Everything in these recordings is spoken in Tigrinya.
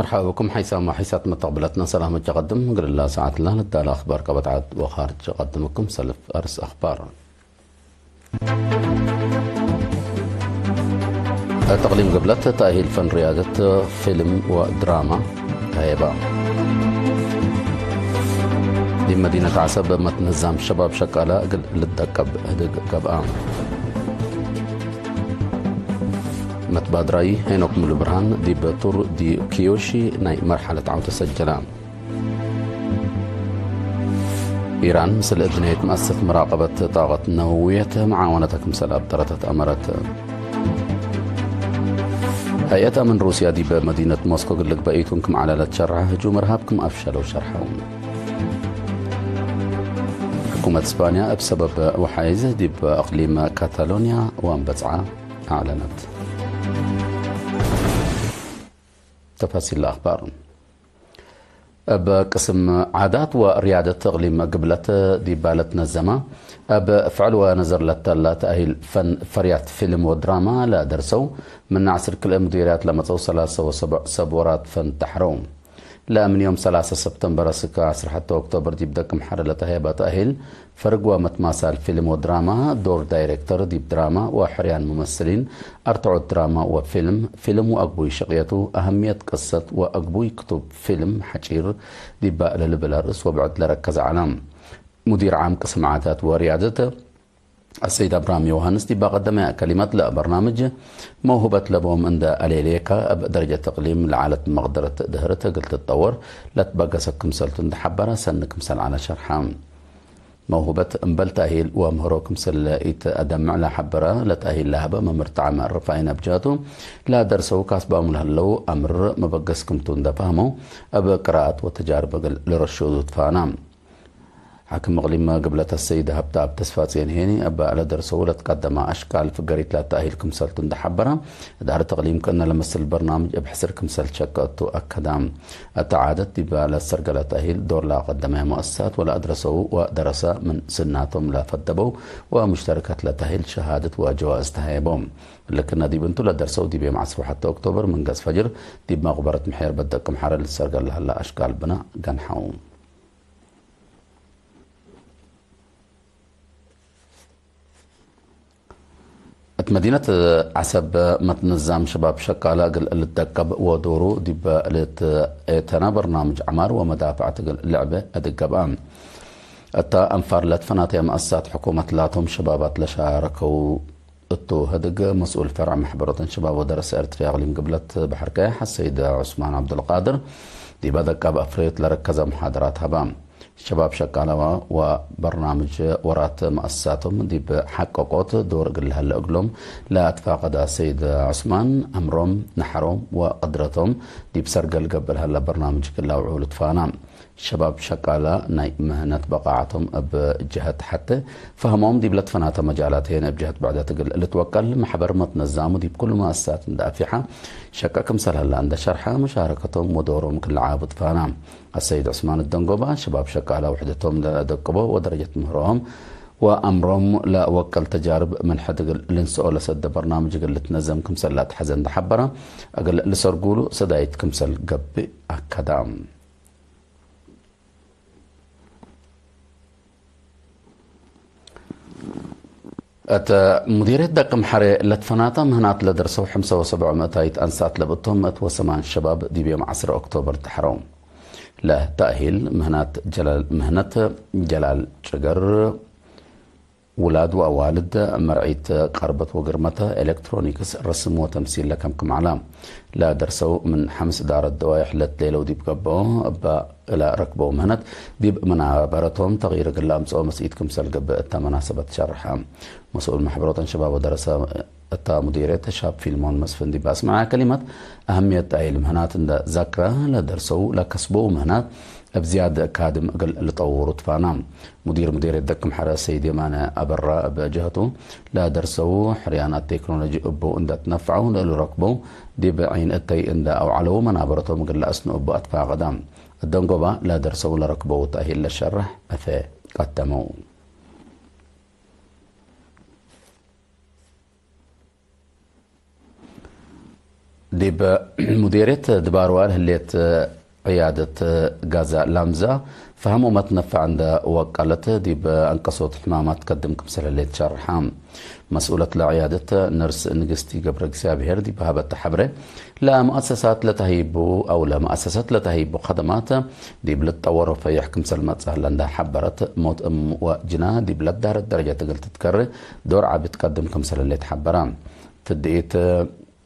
ሓውኩም ሓይሳማ ሓይሳት መተቕብለትና ሰላም ጀቐድም ግልላ ሰዓት ላ ለዳለ ኣኽባር ቀበጣዓት ወኻር ጀቐድምኩም ሰልፍ ኣርስ ኣኽባር። ተቕሊም ግብለት ተኣሂል ፈን ሪያደት ፊልም ወድራማ ሃየባ። ዲብ መዲነት ዓሰብ መትንዛም ሸባብ ሸቃላ እግል ልደቀብ ህድግ ገብኣ። መትባድራይ ሄኖክ ሙሉ ብርሃን ዲብ ቱር ዲ ኪዮሺ ናይ መርሓለት ዓው ተሰጀላ። ኢራን ምስል እድነየት መእሰት መራቀበት ጣቀት ነውውየት መዓወነተ ክምሰል ኣብጠረተት ኣመረት። ሃይአት ኣምን ሩስያ ዲብ መዲነት ሞስኮ ግልግ በኢቱን ክም ዓለለት ሸርሐ ህጁም እርሃብ ክም ኣፍሸለው ሸርሐው። ሕኩመት እስፓንያ እብ ሰበብ ወሓይዝ ዲብ እቅሊም ካታሎንያ ዋንበጽዓ ኣዕለነት። ተፋሲል ኣኽባር። እብ ቅስም ዓዳት ወርያደት እቅሊም ግብለት ዲባለት ነዘማ እብ ፍዕል ወነዘር ለተላ ተኣሂል ፈን ፈርያት ፊልም ወድራማ ለደርሰው ምን ዓስር ክልኤ ሙዲርያት ለመጸው ሰላሳ ወሰቡዕ ሰብ ወራት ፈን ተሕረው። ለምን ዮም ሰላሳ ሰፕተምበር እስከ ዓስር ሐተ ኦክቶበር ዲብ ደቅም ሐረ ለተሄበ ተእሂል ፈርግ ወመትማሳል ፊልም ወድራማ ዶር ዳይሬክተር ዲብ ድራማ ወሕርያን ሙመስሊን ኣርትዖት ድራማ ወፊልም ፊልም ወአግቡይ ሸቅየቱ አህምየት ቅሰት ወአግቡይ ክቱብ ፊልም ሐጪር ዲባ ለልብል አርእስ ወብዕድ ለረከዘ ዓላም ሙዲር ዓም ቅስም ዓዳት ወርያደት አሰይድ አብርሃም ዮሃንስ ዲባ ቀደመያ ከሊመት ለበርናምጅ መውሁበት ለቦም እንደ አሌሌካ እብ ደረጀት እቅሊም ለዓለት መቅደረት ድህርት እግል ትጠወር ለትበገሰ ክምሰልቱ እንደ ሐበረ ሰኒ ክምሰል ዐለ ሸርሐ። መውሁበት እምበል ተእሂል ወምህሮ ክምሰል ኢት አደምዕ ለሐበረ ለተእሂል ለሀበ መምህር ጣዕመ ርፋይን አብጃቱ ለደርሰው ካስባሙ ለህለው አምር መበገስ ክምቱ እንደ ፋህመው እብ ቅራአት ወተጃርብ እግል ልረሾ ዙትፋና። ሓክም እቅሊም ግብለት አሰይድ ሀብተአብ ተስፋጽዮን ሄኒ እበ ለደርሰው ለትቀደመ አሽቃል ፍገሪት ለተእሂል ክምሰልቱ እንደ ሐበረ፣ እዳረት እቅሊም ክእነ ለመስል በርናምጅ እብ ሕስር ክምሰል ሸቀ እቱ አከዳ። እተ ዓደት ዲበ ለሰርገለ ተእሂል ዶር ለአቀደመ ሙአሰሳት ወለአድረሰው ወደረሰ ምን ስናቶም ለፈደበው ወሙሽተርከት ለተእሂል ሸሃደት ወጀዋእዝ ተሀየቦም። ልክነ ዲብ እንቱ ለደርሰው ዲብ ዮም ዐስር ወሐተ ኦክቶበር ምን ገጽ ፈጅር ዲብ መቅበረት ምሕየር በደቅም ሐረ ልሰርገል ለሀለ አሽቃል ብና ገንሐው። እት መዲነት ዐሰብ መትንዛም ሸባብ ሸቃለ እግል ልትደቀብ ወዶሩ ዲበ ልትኤተነ በርናምጅ ዐማር ወመዳፍዐት እግል ልዕበ እድገብአ። እተ አንፋር ለትፈናተየ መአሳት ሕኩመት ላቶም ሸባባት ለሻረከው እቱ ህድግ መስኡል ፈርዕ መሕበሮተን ሸባብ ወደረሰ ኤርትርያ እቅሊም ግብለት በሐርከ ሐሰይድ ዑስማን ዐብዱልቃድር ዲበ ደቀብ አፍረዮት ለረከዘ መሓደራት ሀባ። ሸባብ ሸቃላዋ ወበርናምጅ ወራት መአሳቶም ዲብ ሐቀቆት ዶር እግል ለሀለ እግሎም ለአትፋቀደ ሰይድ ዑስማን፣ አምሮም፣ ነሐሮም ወቅድረቶም ዲብ ሰርገል ገብእ ለሀለ በርናምጅ እግል ለአውዕው ልትፋና። ሸባብ ሸቃላ ናይ ምህነት በቃዓቶም እብ ጀሀት ሐቴ ፈህሞም ዲብ ለትፈናተ መጃላት ህዬ እብ ጀሀት ብዕደት እግል ልትወቀል መሕበር መትነዛሙ ዲብ ኩሉ መአሳት እንደ አፊሐ ሸቀ ክምሰል ሀላ እንደ ሸርሐ መሻረከቶም ወዶሮም ክልዓቡ ትፋና። አሰይድ ዑስማን ደንጎባ፣ ሸባብ ሸቃላ ውሕደቶም ለደቅቦ ወደረጀት ምህሮሆም ወአምሮም ለወቀል ተጃርብ ምን ሕድ እግል ልንስኦ ለሰደ በርናምጅ እግል ልትነዘም ክምሰል ለአትሐዘ እንደ ሐበረ፣ እግል ልሰርጉሉ ሰዳይት ክምሰል ገብእ አከዳ። እት ሙዲርየት ደቅም ሐሬ ለትፈናተ ምህናት ለደርሰው ሐምሳ ወሰብዑ ምእታይት አንሳት ለብእቶም እት ወሰማን ሸባብ ዲብ ዮም ዐስር ኦክቶበር ተሐረው። ለተእሂል ምህናት ጀላል፣ ምህነት ጀላል ጭገር፣ ውላድ ወአዋልድ፣ መርዒት ቀርበት ወግርመተ፣ ኤሌክትሮኒክስ፣ ርስም ወተምሲል ለከምክም ዐላ። ለደርሰው ምን ሐምስ ዳረት ደዋይሕ ለትሌለው ዲብ ገብኦ እበ እለ ረክበው ምህነት ዲብ መናበረቶም ተግይር እግል ለአምጽኦ መስኢት ክምሰል ገብእ እተ መናሰበት ሸርሐ። መስኡል መሕበሮተን ሸባብ ወደረሰ እታ ሙዲርየት ሻብ ፊልሞን መስፍን ዲብ አስመዐ ከሊመት፣ አህምየት አይል ምህናት እንደ ዘክረ፣ ለደርሰው ለከስበው ምህናት እብ ዝያድ ካድም እግል ልጠውሩ ትፋና። ሙዲር ሙዲርየት ደቅም ሐረ ሰይድ የማነ አበራ እብ ጀህቱ፣ ለደርሰው ሕርያናት ቴክኖሎጂ እቡ እንደ ትነፍዐው ለልረክበው ዲብ ዒን እተይ እንደ አውዓለው መናበረቶም እግል ለአስኑ እቡ አትፋቀዳ። እደንጎባ ለደርሰው ለረክበው ተእሂል ለሸርሕ እፈ ቀደመው። ዲብ ሙዴርየት ድባርዋ ለህሌት ዕያደት ጋዛ ላምዛ ፈሃሞመት ነፋዕ እንደ ወቀለት ዲብ አንቀሶት ሕማማት ከድም ክምሰል ህሌት ሸርሓ። መስኡለት ለዕያደት ነርስ ንግስቲ ገብረ እግዚኣብሔር ዲብ ሃበት ተሓብረ ለመአሰሳት ለተሂቡ አው ለመአሰሰት ለተሂቡ ከደማት ዲብ ልጠወሮ ፈየሕ ክምሰል መጽእ ህለ እንደ ሓበረት ሞት እም ወጅና ዲብ ለዳረት ደረጃ ትግል ትትከር ዶር ዓቢ ትቀድም ክምሰል ህሌት ሓበራ። ትድኢት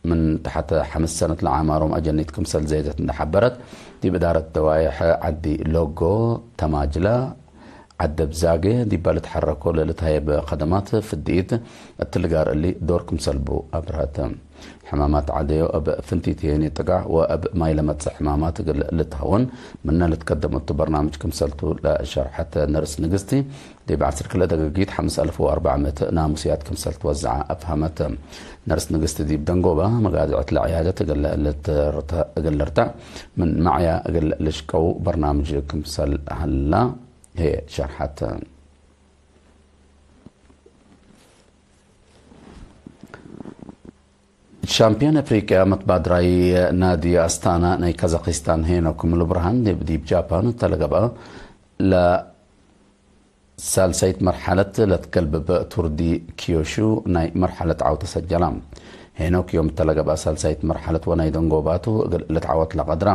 ምን ተሓተ ሓምስ ሰነት ለዓማሮም አጀኒት ክምሰል ዘየደት እንደ ሓበረት ዲብ እዳረት ደዋይሕ ዓዲ ሎጎ ተማጅላ ዓደብ ዛገ ዲባ ልትሐረኮ ለልትሃየብ ከደማት ፍድኢት እትልጋር እሊ ዶር ክምሰልቡ አብርሀት። ሕማማት ዓደዮ እብ ፍንቲት የኒ ጥቃዕ ወእብ ማይ ለመጽእ ሕማማት እግል ልትሃውን ምነ ልትከደም እቱ በርናምጅ ክምሰልቱ ለሸርሐት ነርስ ንግስቲ ዲብ ዓሰርተ ክልተ ደገጊት ሓምስ አልፍ ወአርባዕ ምእት ናሙስያት ክምሰል ትወዝዓ አፍሃመት። ነርስ ንግስቲ ዲብ ደንጎባ መጋዝዕት ለዕያደት እግል ልትርተ-፣ እግል ልርተዕ ምን ማዕያ እግል ልሽቀው በርናምጅ ክምሰል ሀላ ህየ ሸርሐት። ሻምፒዮን አፍሪቅያ መትባድራይ ናዲ አስታና ናይ ካዛኪስታን ሄኖክ ሙሉብርሃን ዲብ፣ ዲብ ጃፓን ተለገብአ ለ ሳልሳይት መርሓለት ለትገልብብ ቱር ዲ ኪዮሹ ናይ መርሓለት ዓውተ ሰጀላ። ሄኖክ ዮም እተለገብአ ሳልሳይት መርሓለት ወናይ ደንጎባቱ እግል ልትዓወት ለቀድራ።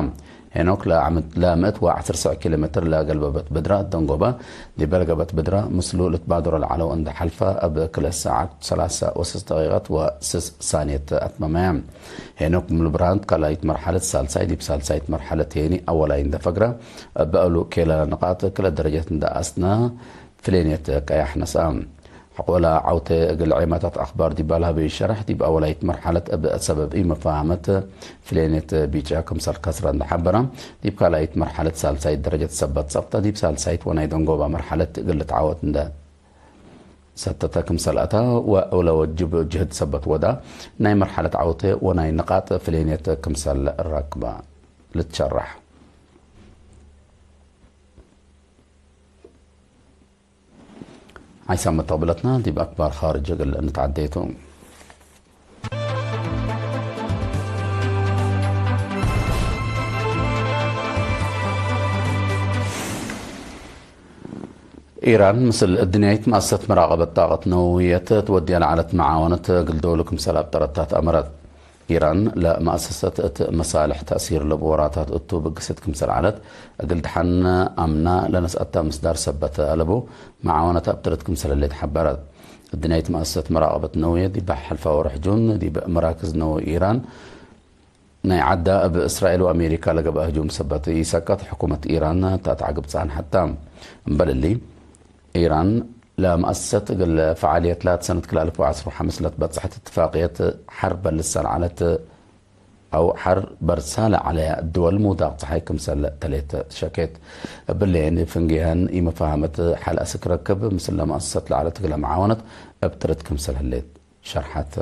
ሄኖክ ለዓመት፣ ለምእት ወዓሰርተ ኪሎ ሜትር ለገልበበት ብድራ ደንጎባ፣ ዲበ ለገበት ብድራ ምስሉ ልትባደሮ ለዓለው እንደ ሓልፋ እብ ክልተ ሰዓት ሰላሳ ወስስ ደቂቀት ወስስ ሳኔት አትመመያ። ሄኖክ ሙሉብርሃን ካልኣይት መርሓለት ሳልሳይ ዲብ ሳልሳይት መርሓለት ሄኒ አወላይ እንደ ፈግራ፣ እብ እሉ ኬለለ ንቃጥ ክለ ደረጀት እንደ አስና ፍሌኔት ቀያሕ ነስአ። ሕቆላ ዓውተ እግል ዔማታት አኽባር ዲብ አልሀበዩ ሸራሕ፣ ዲብ አወላይት መርሓለት እብ ሰበብ ኢመፋሃመት ፍሌኔት ቢጫ ክምሰል ከስረ እንደ ሐበረ፣ ዲብ ካልኣይት መርሓለት ሳልሳይት ደረጀት ሰበት ጸብጠ፣ ዲብ ሳልሳይት ወናይ ደንጎባ መርሓለት እግል ልትዓወት እንደ ሰተተ ክምሰል አታ፣ ወእውለ ወጅብ ጅህድ ሰበት ወዳ፣ ናይ መርሓለት ዓውተ ወናይ ንቃጥ ፍሌኔት ክምሰል ረክበ ልትሸራሕ። ሓይሳም መተቕብለትና ዲብ ኣክባር ኻርጅ እግል እንተዓደየቱ። ኢራን ምስል እድንያይት መኣሰት መራቐበት ጣቐት ነውየት ትወድያ ለዓለት መዓወነት እግል ዶሉ ክምሰል ኣብ ጠረታት ኣመረት። ኢራን ለመኣሰሰት እት መሳልሕ ተእሲር ለብ ወራታት እቱ ብግስት ክምሰል ዓለት፣ እግል ደሓን ኣምና ለነስኣታ ምስዳር ሰበት ኣለቡ መዓወነት ኣብጥርት ክምሰል ህሌት ሓበረት። እድናይት መኣሰሰት መራቐበት ነውየ ዲብ ሓልፋ ወርሕ ጁን ዲብ መራክዝ ነው ኢራን ናይ ዓዳ እብ እስራኤል ወኣሜሪካ ለገብአ ህጁም ሰበት ኢሰቀት ሕኩመት ኢራን ታትዓግብ ጻንሐታ። እምበልሊ፣ ኢራን ለመኣሰሰት እግል ፈዓልየት ላት ሰነት ክላልፍ ወዓስር ወሓምስ ለትበጽሐት እትፋቅየት ሐር በልሰ ለዓለት አው ሐር በርሳ ለዓለያ ድወል ምውዳቅ ጸሓይ ክምሰል ተሌት ሸኬት። እብሌን ፍንጌሀን ኢመፋሃመት ሐል አስክ ረክብ ምስል ለመኣሰሰት ለዓለት እግለ መዓወነት እብ ትርት ክምሰል ህሌት ሸርሐት።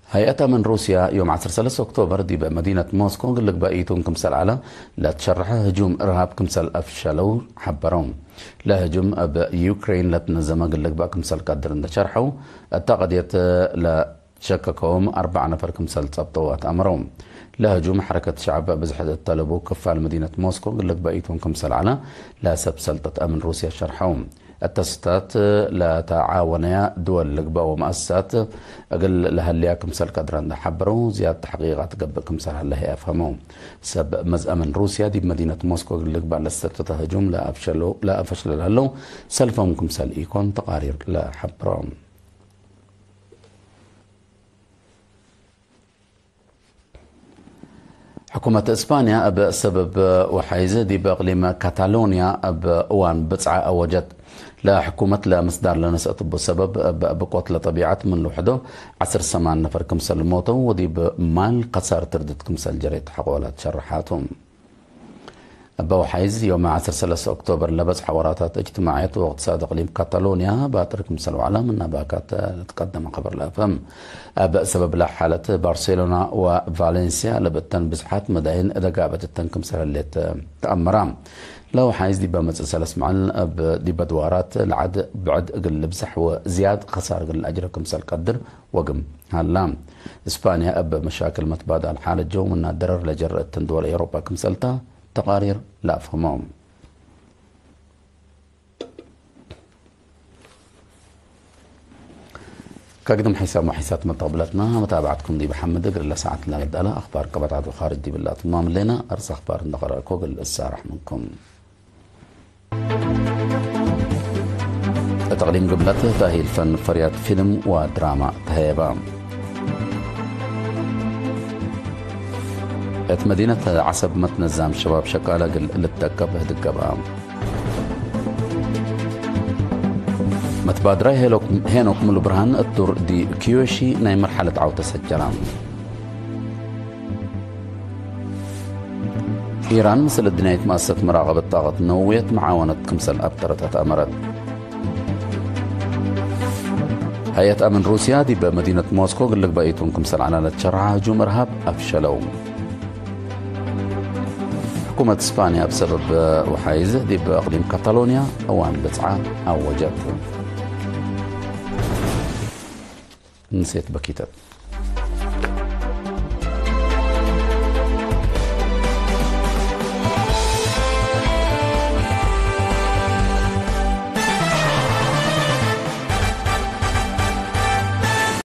ሀይአት አመን ሩስያ ዮም ዓሰርተ ሰለስተ ኦክቶበር ዲበ መዲነት ሞስኮ ግልግባኢቱን ክምሰል ዐለ ለትሸርሐ ህጁም እርሃብ ክምሰል አፍሸለው ሐበረው። ለህጁም እብ ዩክሬን ለትነዘመ ግልግባእ ክምሰል ቀድር እንደ ሸርሐው እታ ቀድየት ለሸከከዎም አርበዓ ነፈር ክምሰል ጸብጠው አትአመረው። ለህጁም ሐረከት ሸዕብ ብዝሕት እተለቡ ክፋል መዲነት ሞስኮ ግልግባኢቱን ክምሰል ዐለ ለሰብ ሰልጠት አምን ሩስያ ሸርሐው። እተ ስታት ለተዓወነያ ድወል ልግባእ ወመአሰሳት እግል ለሀልያ ክምሰል ቀድረ እንደ ሐበረው፣ ዝያድ ተሕቂቃት ገብእ ክምሰል ሀለ ህይ አፍሀመው። ሰብ መዝአምን ሩስያ ዲብ መዲነት ሞስኮ እግል ልግባእ ለሰተተ ህጁም ለአፍሸሎ-፣ ለአፈሽለ ለሀለው ሰልፎም ክምሰል ኢኮን ተቃሪር ለሐብሮ። ሕኩመት እስፓንያ እብ ሰበብ ወሓይዝ ዲብ እቅሊም ካታሎንያ እብ እዋን ብጽዓ አወጀት። ለሕኩመት ለምስዳር ለነስአት እቡ ሰበብ እብ ብቆት ለጠቢዓት ምን ልውሕዶ ዐስር ሰማን ነፈር ክምሰል ሞተው ወዲብ ማል ከሳር ትርድት ክምሰል ጀሬት ሐቆላት ሸርሓቱ። እበ ወሓይዝ ዮም ዐሰርተ ሰለስተ ኦክቶበር ለበጽሐ ወራታት እጅትማዕየት ወእቅትሳድ እቅሊም ካታሎንያ ባጥር ክምሰል ወዕላ ምናባካት ልትቀደመ ከበር ለአፍህም። እብ ሰበብ ለሓለት ባርሴሎና ወቫሌንሲያ ለብእተን ብዝሓት መዳይን እደጋበት እተን ክምሰል ህሌት ተአመራ። ለውሓይዝ ዲበ መጽእ ሰለስ መዓል እብ ዲበ ድዋራት ለዓድ ብዕድ እግል ልብዛሕ ወዝያድ ኸሳር እግል ለአጅረ ክምሰል ቀድር ወግም ሀላ። እስፓንያ እብ መሻክል መትባዳል ሓለት ጀው ምና ደረር ለጀረ እትን ድወል ኤውሮጳ ክምሰልታ ተቃሪር ለአፍህሞ። ከግድም ሒሳብ ወሒሳት መተቕብለትና መታብዓትኩም ዲብ ሓምድ እግር ለሰዓት ለመዳላ ኣኽባር ቀበታት ወኻርጅ ዲብላ ትማም ሌና። እርስ ኣኽባር እንደኸረእኮ ግል እሳራሕ ምንኩም። እትቕሊም ግብለት ታሂል ፈን ፈርያት ፊልም ወድራማ ተሀየባ። እት መዲነት ዓሰብ መትነዛም ሸባብ ሸቃላ ግል ልትደቀብ ህድገባ። መትባድራይ ሄኖክ ሙሉ ብርሃን እቱር ዲ ኪዮሺ ናይ መርሓለት ዓው ተሰጀራ። ኢራን ምስል እድንያይት መእሰት መራቐበት ጣቐት ነውየት መዓወነት ክምሰል ኣብተረተት ኣመረት። ሀየት ኣምን ሩስያ ዲበ መዲነት ሞስኮ ግልግባኢቱን ክምሰል ዓላለት ሸርዓ ህጁም እርሃብ ኣፍሸለው። ሕኩመት እስፓንያ ብሰበብ ወሓይዝ ዲብ ኣቕሊም ካታሎንያ እዋን ብጽዓ ኣወጀት። ንሴት በኪተት።